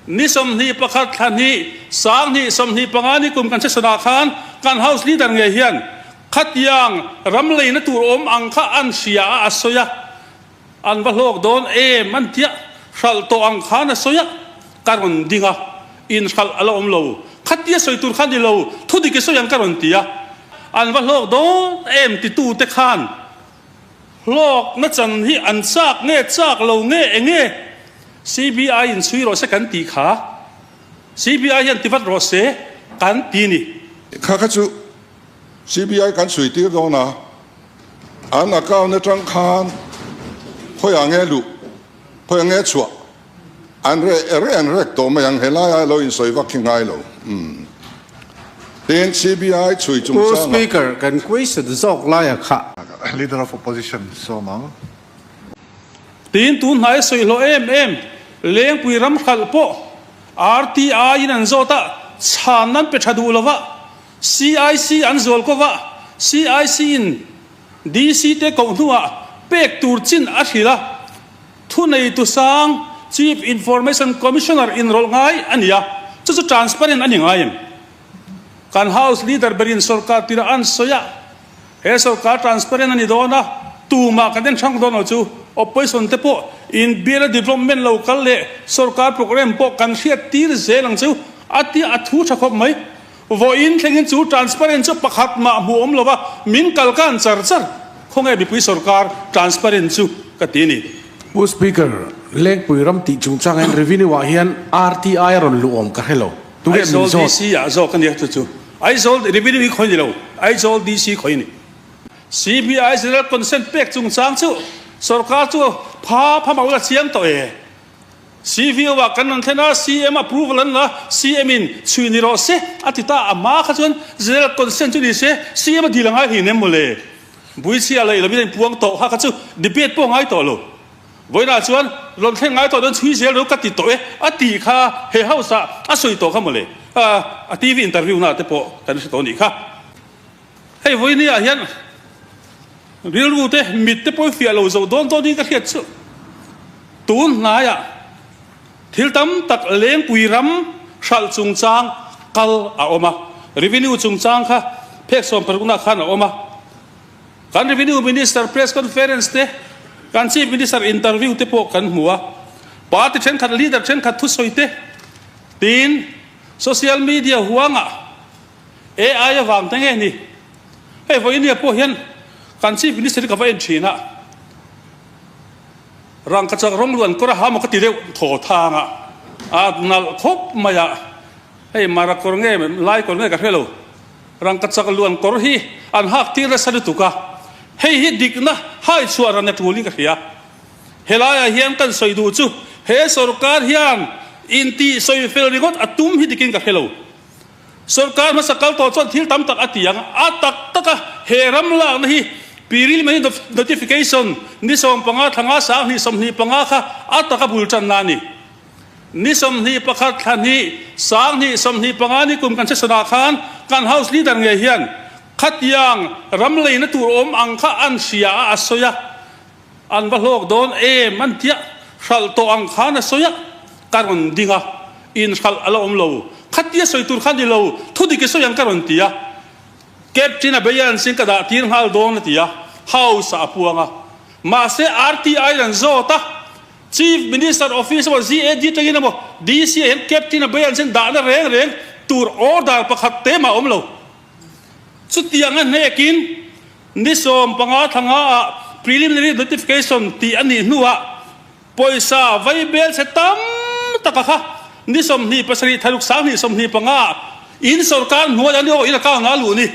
Ni 21 thla hnih 2025 ni kum kan session ah khan kan House Leader ngei hian khatiang ram leina tur awm ang kha an hria a a sawi a, an va hlawk dawn em an tia hralh tawh ang khan a sawi a, ka rawn ding a, in hralh a la awm lo, khatia sawi tur kha ni lo, thudik i sawi ang ka rawn ti a, an va hlawk dawn em titute khan Hlawkna chan hi an chak nge chak lo nge enge CBI in chhui rawh se kan tih kha CBI hian ti vat rawh se kan ti ni. Kha kha chu CBI kan chhui tir dawn a, an account atang khan khawiah nge luh, khawiah nge chhuah An reh reh an rek tawh mai ang, helai a lo insawi vak hi ngai lo. Tin, CBI chhui Pu chungchangah. Speaker, kan question zawk lai a kha. Leader of Opposition sawm ang. Tin, tun hnai sawi hlawh em em, Lengpui ram hralh pawh RTI in an zawt a, chhan an pe tha duh lo va, CIC an zual ko va, CIC in DC te koh hnuah pek tur chin a hrilh a, Thuneitu sang Chief Information Commissioner inrawlh ngai a ni a, chu chu transparent a ni ngai em? Kan House Leader berin sorkar tirah an sawi a, he sorkar transparent a ni dawn a, tumah kan en hrang dawn lo chu Opposition te pawh inbiala development lo kal leh sorkar programme pawh kan hriat tir zel ang chu a tia a thu tha khawp mai. Vawiin thlengin chu transparent chu pakhat mah hmuh awm lova min kal kan char char. Khawnge mipui sorkar transparent chu ka ti ni. Pu Speaker, Lengpui ram tih chungchang hian Revenue ah hian RTI a rawn luh awm ka hre lo. Tunge min Aizawl zawt? DC ah zawk a nia chu chu. Aizawl Revenue hi khawi ni lo, Aizawl DC khawi ni. CBI General Consent pek chungchang chu sorkar chu pha pha mah ula chiang tawh e. CVO ah kan rawn thlen a, CM approval an la, CM in chhui ni rawh se a ti ta, a hma kha chuan general consent chu ni se CM a dil a ngai hlin em mawle? Buichhia leh lovin a inpuang tawh kha kha chu debate pawh a ngai tawh lo. Vawiinah chuan rawn thlen ngai tawh dawn chhui zel ro ka ti tawh e a tih kha he house ah a sawi tawh kha mawle, a TV interview na te pawh kan hre tawh a nih kha. Hei vawiini ah hian rilru te mit te pawh fiah lo zo dawn dawn in ka hriat chu. Tun hnaiah thil tam tak Lengpui ram hralh chungchang kal a awm a, Revenue chungchang kha phek 16 ah khan a awm a. Kan Revenue Minister press conference te, kan Chief Minister interview te pawh kan hmu a. Party thenkhat leader thenkhat thusawi te tiin social media huangah AI avang te nge ni? Hei vawinia pawh hian kan Chief Minister hi ka va en thin a, rangkachak rawng luan kawr a ha maw ka ti deuh thaw thang a, a nalh khawp mai a, hei mara kawr nge lai kawr nge ka hre lo, rangkachak luan kawr hi an hak tir nasa lutuk a, hei hi dikna hai chhuah ran a tul in ka hria. Helaiah hian kan sawi duh chu he sorkar hian intih sawi fel ringawt a tum hi dikin ka hre lo. Sorkar hmasa kal tawh chuan thil tam tak a ti ang. A tak tak a, he ram lakna hi Preliminary Notification ni 15 thla nga 2025 kha a taka bul tanna a ni. Ni 21 thla hnih 2025 ni kum kan session ah khan kan House Leader ngei hian khatiang ram leina tur awm ang kha an hria a a sawi a. An va hlawk dawn em an tia, hralh tawh ang khan a sawi a, ka rawn ding a, in hralh a la awm lo, khatia sawi tur kha ni lo, thudik i sawi ang ka rawn ti a, Captain a beia an sin ka dah tir nghal dawn a ti a, House ah a puang a, mahse RTI an zawt a, Chief Minister Office emaw GAD tangin emaw DC ah hian Captain a beia an sin dahna reng reng tur order pakhat te mah a awm lo. Chutiang a hnekin ni 15 thla nga ah preliminary notification tih a nih hnuah pawisa vai bel chhe tam taka kha ni 27 tharuk 2025 ah in sorkar hnuai a ni aw in account ah a luh ni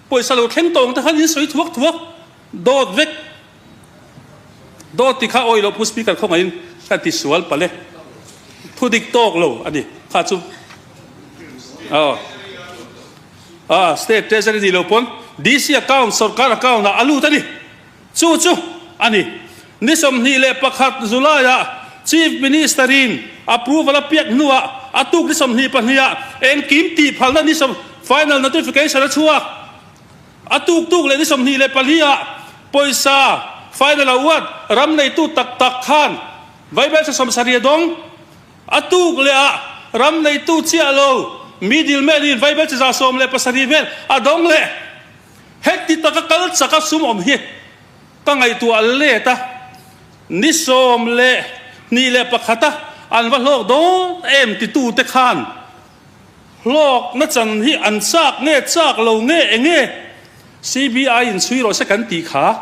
pawisa lo thleng tawng te khan in sawi thuak thuak dawt vek dawt ti kha awi loh pu speaker khawngaihin ka ti sual pale thu dik tawk lo a ni kha chu aw. A State Treasury ni lo pawn DC account, sorkar account ah a lut a ni. Chu chu a ni. Ni 21 July ah Chief Minister in approval a piak hnuah a tuk ni 22 ah engkim tih phalna ni sawm final notification a chhuak. A tuk tuk leh ni 24 ah pawisa final a uat ram neitu tak tak khan Vaibelchhe 70 a dawng. A tuk leh ah. ram neitu chiah lo middleman in vaibel chi 117 vel a dawng leh. Heti taka kal chaka sum awm hi ka ngaihtuah let a, ni 21 a an va hlawk dawn em titute khan hlawkna chan hi an chak nge chak lo nge enge CBI in chhui rawh se kan tih kha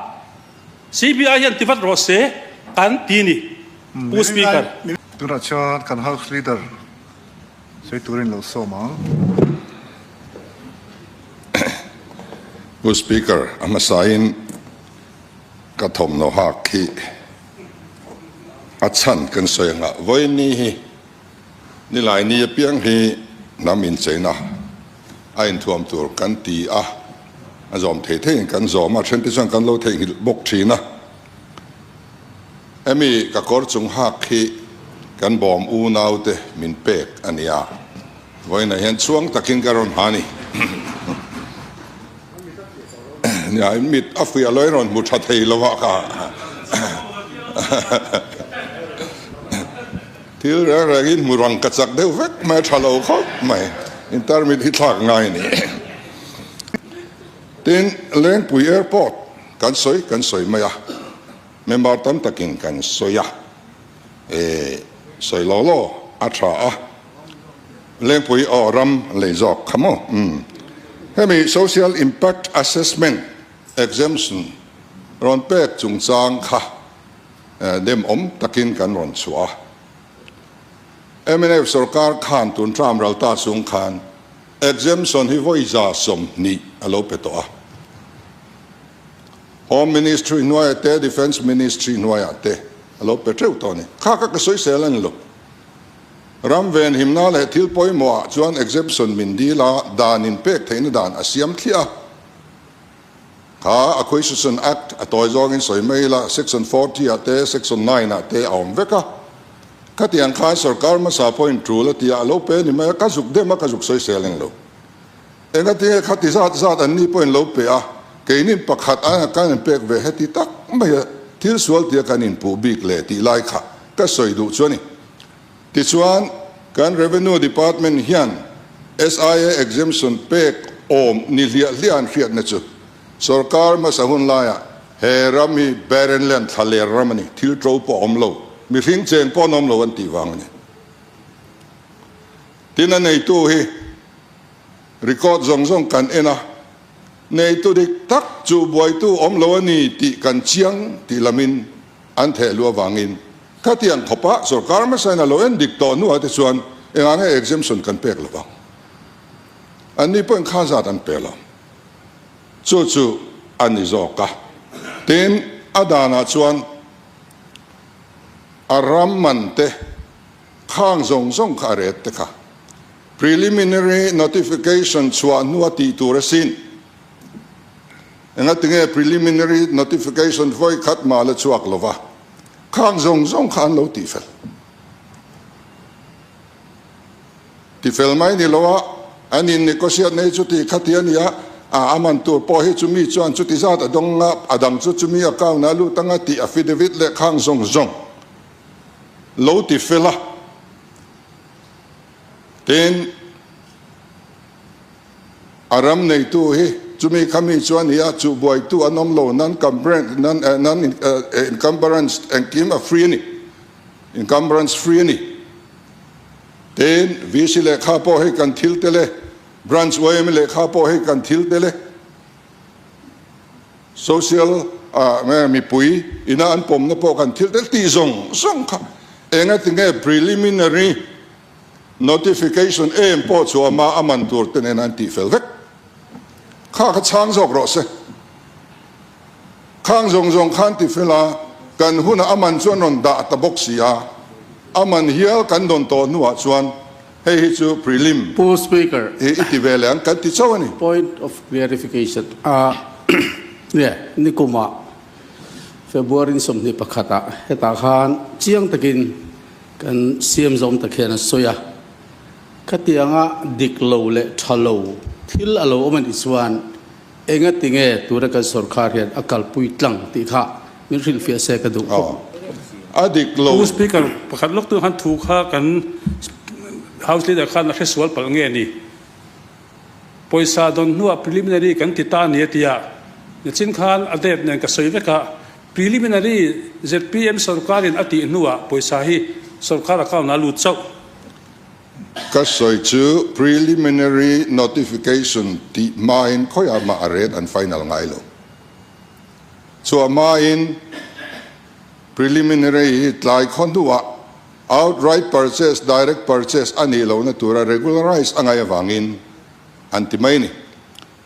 CBI hian ti vat rawh se kan ti ni Pu Speaker. Tunah chuan kan House Leader sawi turin lo sawm ang. Pu Speaker, a hmasain ka thawmhnaw hak hi a chhan kan sawi ang a, vawiin hi nilai ni apiang hi hnam incheina a inthuam tur kan ti a, a zawm thei theiin kan zawm a, then te chuan kan lo theihnghilh bawk thin a. Hemi ka kawr chung hak hi kan bawm unaute min pek a nia. Vawiinah hian chhuang takin ka rawn ha a ni. Nia, in mit a fuih a lo in rawn hmu tha thei lo a ka. Thil reng reng in hmu rang ka chak deuh vek mai a tha lo khawp mai. In tarmit hi thlak ngai a ni. Tin, Lengpui Airport kan sawi kan sawi mai a, member tam takin kan sawi a, e sawi law law a tha a, Lengpui aw ram lei zawk kha maw? Umm. Hemi Social Impact Assessment Exemption rawn pek chungchang kha dem awm takin kan rawn chhuah a. Mnf sorkar khan tun term ral ta chung khan exemption hi vawi 120 a lo pe tawh a. Home Ministry hnuaiah te, Defence Ministry hnuaiah te a lo pe teuh tawh a ni. Kha kha ka sawisel a ni lo. Ram venhimna leh thil pawimawhah chuan exemption min dil a, dan inpek theihna dan a siam thliah a. Kha Acquisition Act a tawi zawngin sawi mai ila, Section 40 ah te, Section 9 ah te a awm vek a. Khatiang khan sorkar hmasa pawhin tul a ti a, a lo pe a ni mai a, ka zuk dem a, ka zuk sawisel eng lo. Engatinge khati zat zat an ni pawhin lo pe a, keinin pakhat aia kan inpek ve heti tak mai a, thil sual tia kan inpuh bik leh tih lai kha ka sawi duh chu a ni. Tichuan, kan Revenue Department hian SIA exemption pek awm ni hliah hliah an hriatna chu sorkar hmasa hun laiah he ram hi barren land, thlaler ram a ni, thil to pawh a awm lo, mihring cheng pawh an awm lo an tih vang a ni. Tin, a neitu hi record zawng zawng kan en a, neitu dik tak chu buaitu awm lo a ni tih kan chiang tih lamin an theh luh avangin khatiang khawpa sorkar hmasain a lo en dik tawh hnuah te chuan engah nge exemption kan pek lo vang? Anni pawhin kha zat an pe lo. Chu chu a ni zawk a. Tin, a danah chuan a ram man te khang zawng zawng kha a ret te kha preliminary notification chhuah hnua tih tur asin. Engatinge preliminary notification vawi khat mah la chhuak lova, khang zawng zawng kha an lo tihfel. Tifel mai ni lo a, an in negotiate nei chuti khati a nia, a a man tur pawh hi chumi chuan chuti zat a dawng a, a dang chu chumi account ah a lut anga tih affidavit leh khang zawng zawng lo tifel a. Tin. A ram neitu hi chumi khami chu a ni a, chuh buaitu an awm lo, non encumbrance engkim a free a ni, encumbrance free a ni. Tin, VC lehkha pawh hei kan thil tel e, Branch yma lehkha pawh hei kan thil tel e, Social mipui ina an pawmna pawh kan thil tel tih zawng zawng kha engatinge preliminary Notification em pawh chu ama a man tur te nen an tih fel vek. Kha kha chhang zawk rawh se. Khang zawng zawng khan ti fel a, kan hunah a man chu an rawn dah ta bawk si a, a man hial kan dawn tawh hnuah chuan hei hi chu prelim Pu Speaker. hi i ti ve leh ang kan ti chauh a ni. Point of clarification, a nge nikumah February ni 21 ah hetah khan chiang takin Kan siam zawm tak hian a sawi a, khatianga dik lo leh tha lo thil a lo awm a nih chuan engati nge tuna kan sorkar hian a kalpui tlang tih kha min hrilhfiah se ka duh khawp. A dik lo. Pu Speaker, pakhat lawk tu khan thu kha kan House Leader khan a hre sual palh nge ni? Pawisa dawn hnuah preliminary kan ti ta ni a ti a, nichin khan a date nen ka sawi vek a, preliminary zpm sorkarin a tih hnuah pawisa hi sorkar account ah a lut chauh. Ka sawi chu preliminary notification tih hmain khawiah mah a rate an final ngai lo. Chhuah hmain preliminary hi tlai khaw hnuah Outright purchase, direct purchase a nih lohna tura regularize a ngaih avangin an ti mai a ni.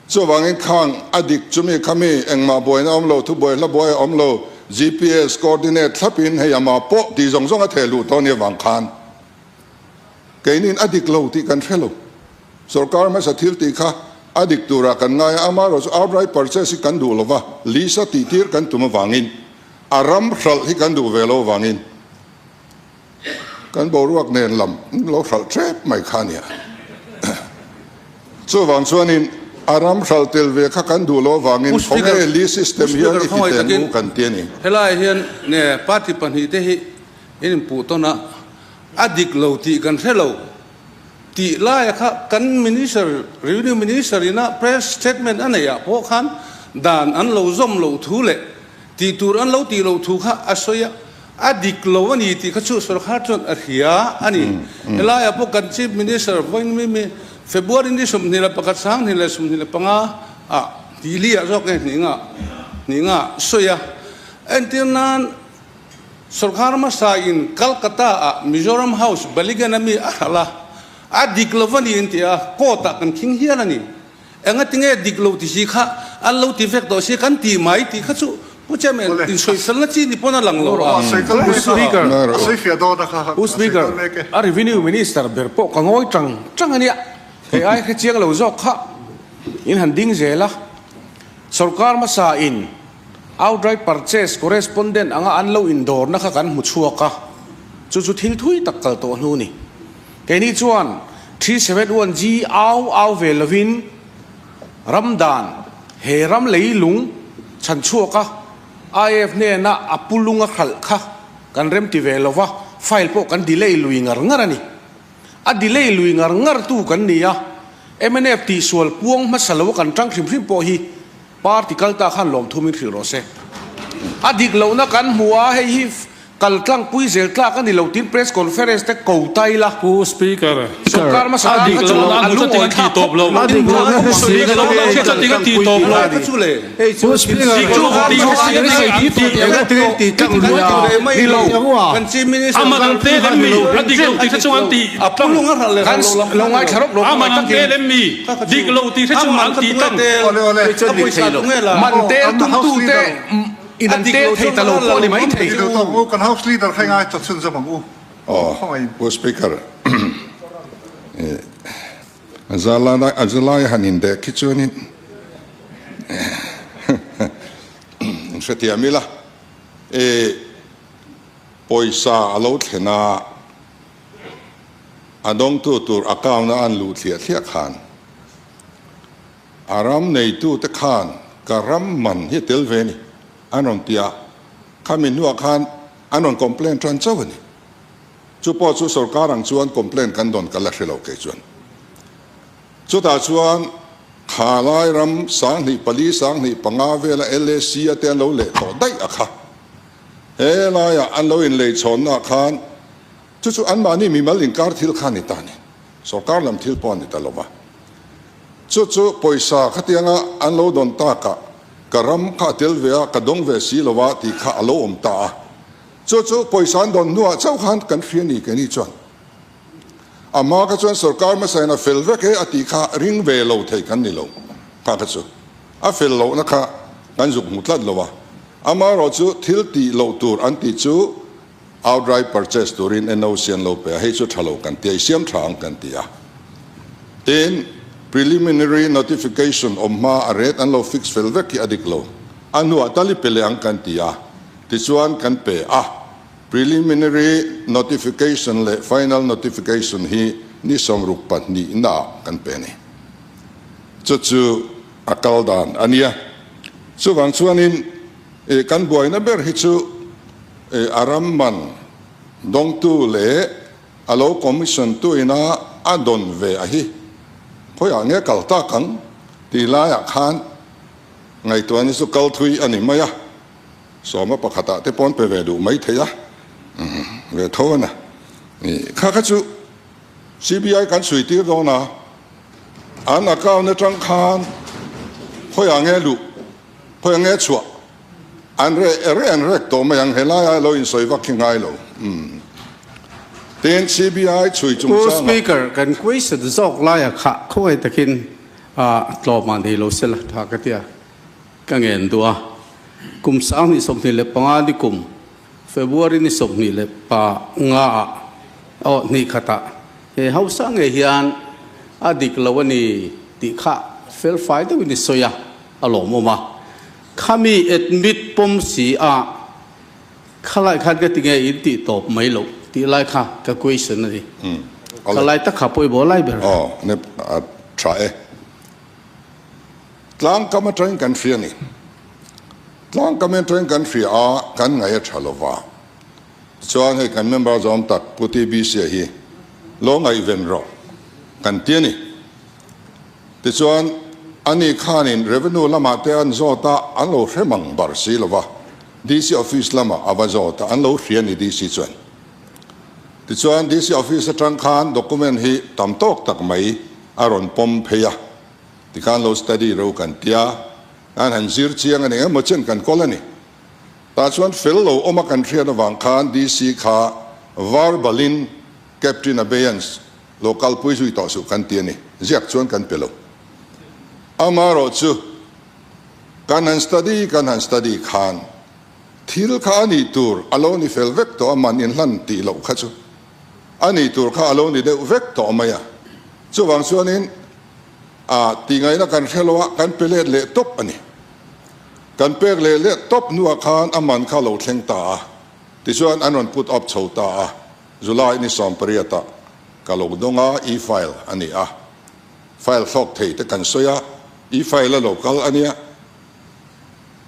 Chuvangin khang a dik chumi khami engmah buaina awm lo, thubuai hla buai a awm lo, GPS coordinate thlapin hei amah pawh tih zawng zawng a theh luh tawh nia vang khan keinin a dik lo tih kan hre lo. Sorkar hmasa thil tih kha a dik turah kan ngai a, amaherawhchu outright purchase hi kan duh lova, lease a tihtir kan tum avangin a ram hralh hi kan duh ve lo avangin Kan boruak nen lam lo hralh tep mai kha nia. Chuvang chuanin a ram hralh tel ve kha kan duh loh avangin Pu Speaker, khawnge Lee system Pu hian Speaker i ti khawngaih ten takin u kan ti a ni. Helai hian nge party pahnihte hi in inpuh tawn a, a dik lo tih kan hre lo tih laia kha kan Minister, Revenue Minister ina press statement a neih ah pawh khan dan an lo zawm loh thu leh tih tur an lo tih loh thu kha a sawi a. A dik lo a ni tih kha chu sorkar chuan a hria a ni. Helaiah pawh kan Chief Minister vawiin mi February ni 21 2025 ah Delhi ah zawk nge hnih nga sawi a. Entir nan sorkar hmasa in Calcutta ah Mizoram House Baligan a mi a hralh a, a dik lo a ni an ti a, court ah kan khing hial a ni. Enga tinge dik lo ti si kha an lo ti vek tawh si kan ti mai tih kha chu Pu Chairman in sawifelna chi ni pawn a lang lo a. Pu Speaker, Pu Speaker, a Revenue Minister ber pawh ka ngawi tang tang a nia, hei ai hre chiang lo zawk kha in han ding zel a. Sorkar hmasa in outright purchase correspondent anga an lo indawrna kha kan hmu chhuak a, chu chu thil thui tak kal tawh hnu ni. Keini chuan 371G au au ve lovin ram dan he ram lei lung chhan chhuak a IAF hnena a pu lung a hralh kha kan rem ti ve lova, file pawh kan delay lui ngar ngar a ni. A delay lui ngar ngar tu kan ni a, mnf tihsual puang hmasa lo a kan tang hrim hrim pawh hi Party kal ta khan lawmthum in hrilh rawh se. A dik lohna kan hmu a, hei hi kal tlangpui zel tlak a ni lo tiin press conference te ko ta ila. Pu Speaker, Sorkar hmasa a tan dik kha chu lohna a hmu lungawi chutin a ti thlak tawp khawp lo. a dik lohna Dik lohna hmu chutin a ti tawp lo. Pu Speaker, Ni lo. A man te lem mi, a dik lo tih hre chung an ti tlang. Kan lo ngaithla rawp lo A man te lem mi, dik lo tih hre chung an ti tlang. Man tel tumtu te in an tel thei ta lo pawh a ni mai thei. Kan House Leader kha ingai chawt chhunzawm ang u. Aw, Pu Speaker, a zalai han indeh khi chuanin in hrethiam ila, pawisa a lo thlen a, a dawngtu tur account a an luh thliah thliah khan a ram neitute khan ka ram man hi a tel ve a ni an rawn ti a, khami hnuah khan an rawn complain tan chauh a ni. Chu pawh chu sorkar ang chuan complain kan dawn ka la hre lo kei chuan. Chutah chuan kha lai ram 2004 2005 vela LAC a te an lo leh tawh daih a kha. He laiah an lo inleichhawnnaah khan chu chu anmahni mimal inkar thil kha a ni ta a ni. Sorkar lam thil pawh a ni ta lo va. Chu chu pawisa khatianga an lo dawn takah ka ram kha a tel ve a, ka dawng ve si lo a tih kha a lo awm ta a. Chu chu pawisa an dawn hnuah chauh khan kan hria ni keini chuan. A hma kha chuan sorkar hmasain a fel vek e a tih kha ring ve lo thei kan ni lo. Kha kha chu a fel lohna kha kan zuk hmu tlat lo a. Amaherawh chu thil tih loh tur an tih chu outright purchase turin NOC an lo pe a, hei chu tha lo kan ti a, i siam tha ang kan ti a. Tin, preliminary notification awm hma a rate an lo fix fel vek hi a dik lo. A hnuah tal i pe leh ang kan ti a. Tichuan kan pe a, preliminary notification leh final notification hi ni 62 naah kan pe a ni. Chu chu a kal dan a nia. Chuvang chuanin kan buaina ber hi chu a ram man dawngtu leh a lo commission tu ina a dawn ve a hi khawiah nge kal tak ang tih laiah khan ngaihtuahna chu kal thui a ni mai a, sawma pakhatah te pawn pe ve duh mai thei a, ve tho a na. Kha kha chu CBI kan chhui tir dawn a, an account atang khan khawiah nge luh, khawiah nge chhuah an reh reh an rek tawh mai ang, helai a lo insawi vak hi ngai lo. Tin, CBI chhui Pu chungchangah. Speaker, kan question zawk laia kha khawngaih takin tlawm ah nei lo sela tha ka tia ka ngen duh a. Kum 2025 ni kum February ni 25 ah aw hnih khatah he hausa ngei hian a dik lo a ni tih kha fel fai deuhin i sawi a, a lawmawm a. Khami admit pawm si a khalai khan ka ti nge in tih tawp mai loh tih lai kha ka question a ni. Khalai tak kha pawimawh lai ber. Aw ne a tha e. Tlangkam atangin kan hria a ni. Tlangkam atangin kan hria a, kan ngaih a tha lova. Tichuan hei kan member zawm tak Pu TBC a hi lo ngaihven rawh kan ti a ni. Tichuan ani khanin Revenue lamah te an zawt a, an lo hre mang bar si lova. DC office lamah a va zawt a, an lo hria a ni DC chuan. Tichuan DC office atang khan document hi tam tawk tak mai a rawn pawm phei a. Tikhan lo study ro kan tia, an han zir chiang a ni emaw chen kan kawl a ni. Tah chuan fel lo awm a kan hriat avang khan DC kha verbalin Captain Abeyance lo kalpui zui tawh suh kan ti a ni. Ziak chuan kan pe lo. Amaherawh chu kan han study kan han study khan thil kha a nih tur a lo ni fel vek tawh a, man inhlan tih loh kha chu a nih tur kha a lo ni deuh vek tawh mai a. Chuvang chuanin A tihngaihna kan hre lo a, kan pe let leh tawp a ni. Kan pek leh leh tawp hnuah khan a man kha lo thleng ta a, tichuan an rawn put up chho ta a, July ni 18 ah ka lo dawng a, e-file a ni a, file thlawk thei te kan sawi a, e-file a lo kal a nia,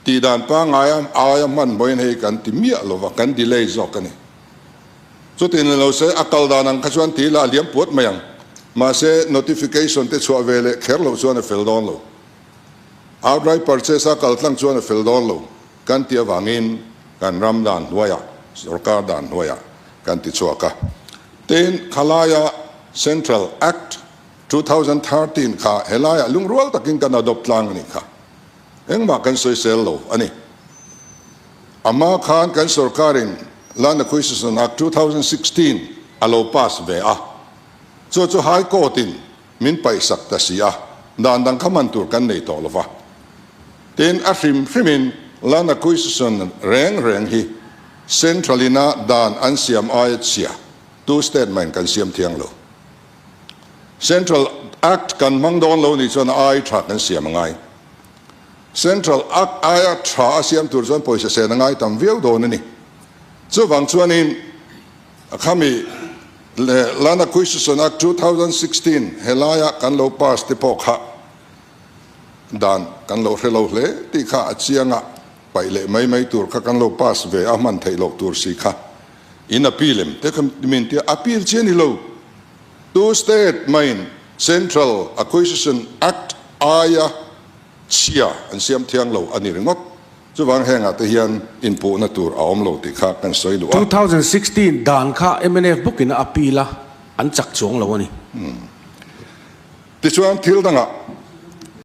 tihdan pangngai a aia hmanhmawhin hei kan ti miah lo va, kan delay zawk a ni. Chutin ni lo se, a kal dan ang kha chuan ti ila a liam puat mai ang. Mahse, notification te chhuah ve leh kher loh chuan a fel dawn lo. Outright purchase a kal tlang chuan a fel dawn lo kan tih avangin kan ram dan hnuaiah, sorkar dan hnuaiah kan ti chhuak a. Tin, khalaia Central Act 2013 kha helaiah lungrual takin kan adopt tlang a nih kha. Engmah kan sawisel lo a ni. Ama khan kan sorkarin Land Acquisition Act 2016 a lo pass ve a, chu chu High Court in min paihsak ta si a, dan dang kha man tur kan nei tawh lova. Tin, a hrim hrimin Land Acquisition reng reng hi Central ina dan an siam aia chhia tu state main kan siam thiang lo. Central Act kan hmang dawn lo nih chuan a ai tha kan siam a ngai. Central Act aia tha a siam tur chuan pawisa sen a ngai tam viau dawn a ni. Chuvang chuanin khami Land Acquisition Act 2016 helaia kan lo pass te pawh kha dan kan lo hre lo hle tih kha a chiang a, paih leh mai mai tur kha kan lo pass ve a hman theih loh tur si kha in appeal em te kha min tia appeal chi a ni lo. Tu state main Central Acquisition Act aia chhia an siam thiang lo a ni ringawt. Chuvang hengah te hian inpuhna tur a awm lo tih kha kan sawi duh a. 2016 dan kha mnf bawkin a appeal a, an chak chuang lo a ni. Tichuan thil dangah.